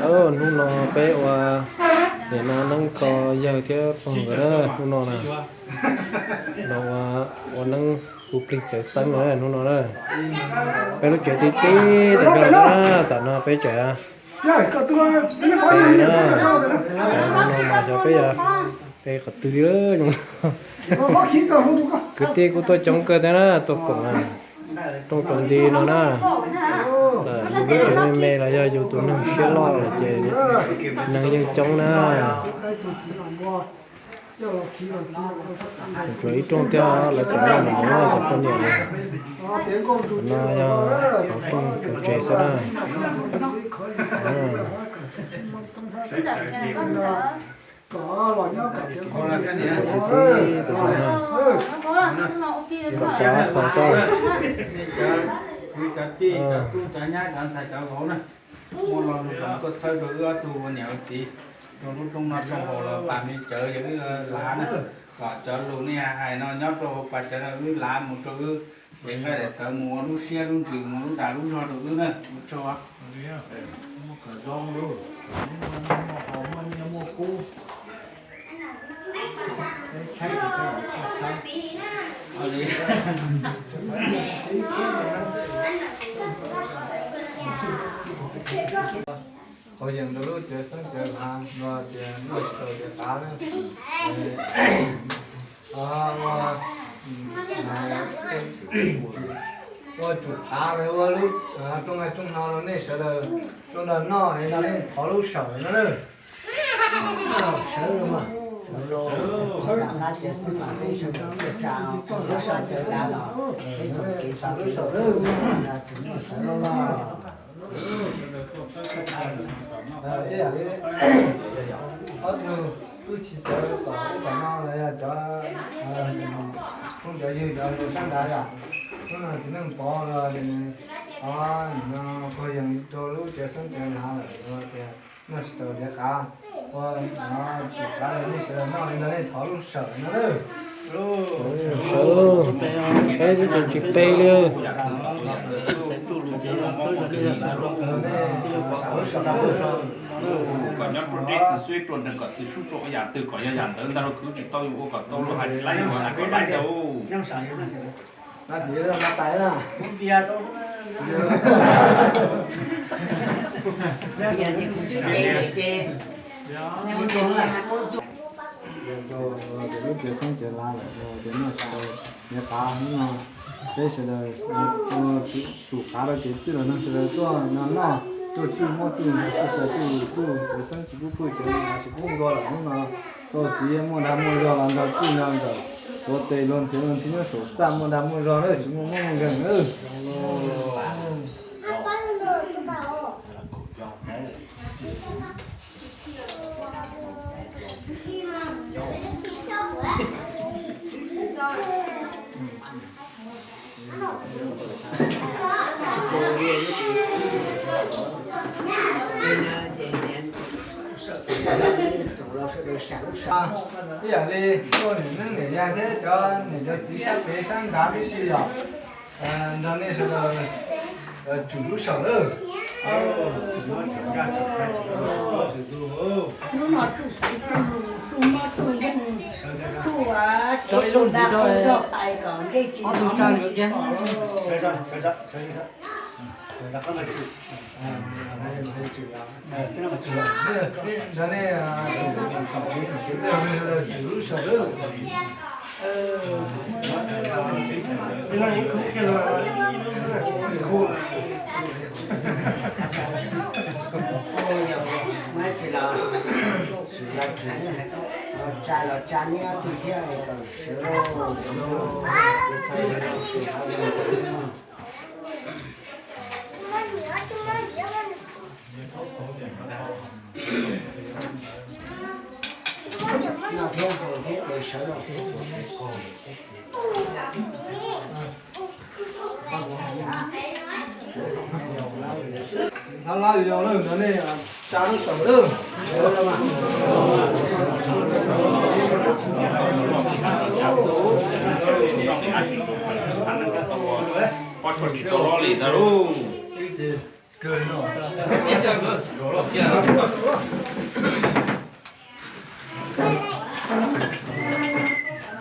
Hnub no peb ua nim no neeb kho yawg thiab pog nkawd na, hnub no na, los ua, ua neeb hu plig txawv xeeb na hnub no na. Peb lub tsev tib tib tas zog na, tam no peb tsev, peb na, hnub no mas xyov peb, peb qhov twg li. Kwv tij kuj tuaj coob kawg thiab na, tuaj koom na, rooj koom nti no na. Yus lub tsev me me los yog yus tus neeg siab loj lawm ces neeg yeej coob na. Tsuas ib rooj thiab lawv cov noj mus cov poj niam na. No yog hauv rooj hauv tsev xwb na. Kom xav xav tso. Cov tij, cov tub, cov nyab, cov ntxhais, cov vauv na, muaj lo lus zoo tuaj txhawb rau wb ob tug ua niam ua txiv rau lub rooj noj rooj haus los pas me cawv yog wb lav na, kom cov lus nej hais no nyob rau pas cawv no wb lav mus rau wb niam nqaij daim tawv mus ua lub siab lub ntsws mus lub dag lub zog rau wb na. Ua tsaug. Qhov yees rau lub cawv xeeb cawv lav no tias noj tsis tau tias qav na. Ua, ua tsum qav ua lub rooj vaj rooj no rau nej sawv daws, rau nrog noj es no nej thov lub sawm no na. Sawv los, sawv los qab tias xwb mas peb sawv daws tuaj tsa lub sawm cawv lav los peb tsoom kev sawv lub sawm, tsum noj sawv los. Ob tug tub tsis tawv tom ub tom no los yog cov phooj cov ywg cov nkaus sab nrad yom. Hnub no txiv neej pov los, o, nim no pog yees rau lub cawv xeeb cawv lav lawm tias noj tsis tau tias qav, ua, tsum qav los nej sawv daws noj li no nej thov lub sawm no na. Sawv, peb twb tsis pe li. Kom nyob rau dej txwv xwb, rau nreeg kom txwv sub rau yam twg kom yog yam ntawd ntag, rau khwv tsis tau yuav ua kom tau los hais tsis laib yuav hais kom laib tau. Lub cawv xeeb cawv lav lawm, niam qav hnub no peb sawv daws tsum qav rau kev txwj los neeg sawv daws tuaj no noj, tuaj tsuj muab tsuj ntxhais tsuj xaws tsuj yus tsuj cawv xeeb tsis pub phuj cawv lav tsis pub nkaus lawm hnub no. Tau txiv muaj dag muaj zog los nrog tsuj nrog nkawm, tuav tes luag ntxhi luag ntxhi nyob saum txaj muaj dag muaj zog na tsis muaj mob muaj nkeeg na. Ib yam li tuaj niam neeb niam yaig thiab cov niam cov txiv sab pem sab nrad tib si yom, nrog nej sawv daws tsum lub sawm lawm. Ob tug tsa nkawd kiag. Tsa los tsa neb ob tug thiab kom sawv. Noj thiab haus thiab ces sawv los. Hnab lab yos lawm no nej tsa lub saum lawm. Pob tsuas tsis tau loj li ntag lauj. Kawg li no.